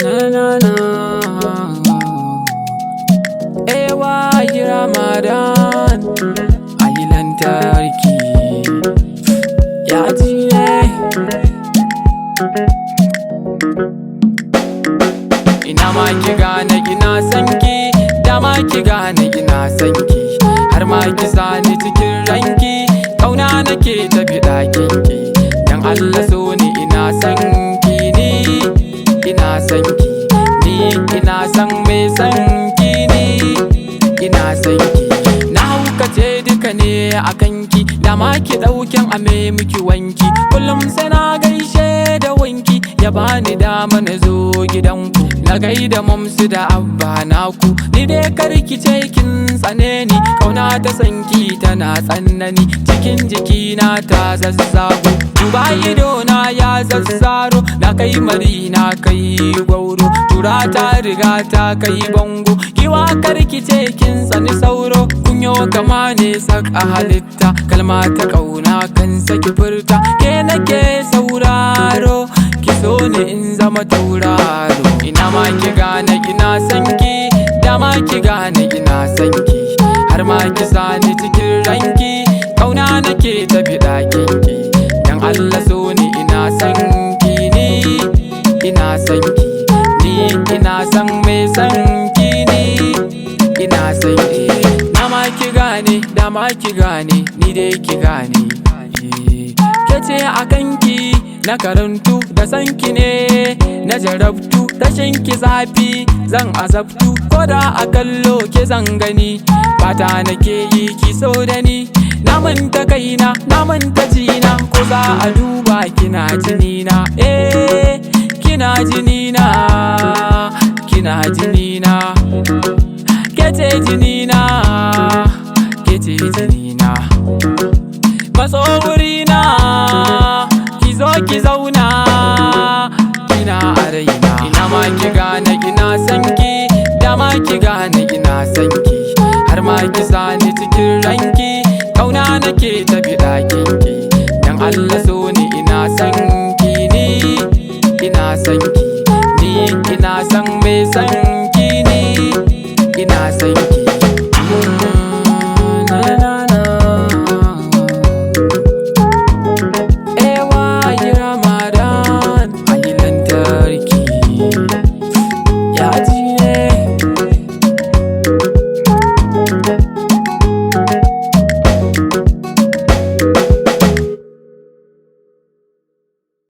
Na na na. Ewa yi Ramadan, ayi lantarki. Ya ji ne. Ina ma ki gane ina san ki, dama ki gane ina san ki. Har ma ki sani cikin ranki, kauna nake tafi ɗakin ki. Dan Allah so ni ina san ki ni, ina san ki. Ni ina san mai san ki ni, ina san ki. Na haukace duka ne a kanki, dama ki ɗauken ame miki wanki. Kullum sai na gaishe da wanki, ya bani dama na zo gidanku. Na gaida mamsu da abba naku, ni dai karki ce kin tsane ni. Kauna ta sanki tana tsannani, cikin jikina ta zazzago. Duba idona ya zazzaro, na kai mari na kai gwauro. Tura ta riga ta kai bango, kiwa karki ce kin tsani sauro. Kunyo kama ne sak a halitta, kalma ta kauna kan saki furta. Ke nake sauraro, ki so ni in zama tauraro. Ina ma ki gane ina san ki, dama ki gane ina san ki. Har ma ki sani cikin ranki, kauna nake tafi ɗakin ki. Dan Allah so ni ina san ki ni, ina san ki. Ni ina san mai san ki ni, ina san ki. Dama ki gane, dama ki gane, ni dai ki gane. Ke ce a kanki na karantu da san ki ne, na jarabtu rashin ki zafi zan azabtu ko da a kallo ke zan gani. Fata nake yi ki so da ni, na manta kaina, na manta jina, ko za a duba kina jinina. Eh, kina jinina, kina jinina. Ke ce jinina, ke ce jinina. Matso wurina, ki zo ki zauna, kina a raina. Ina ma ki gane ina san ki, dama ki gane ina san ki. Har ma ki sani cikin ranki, kauna nake tafi ɗakin ki. Dan Allah so ni ina san ki ni, ina san ki. Ni ina san mai san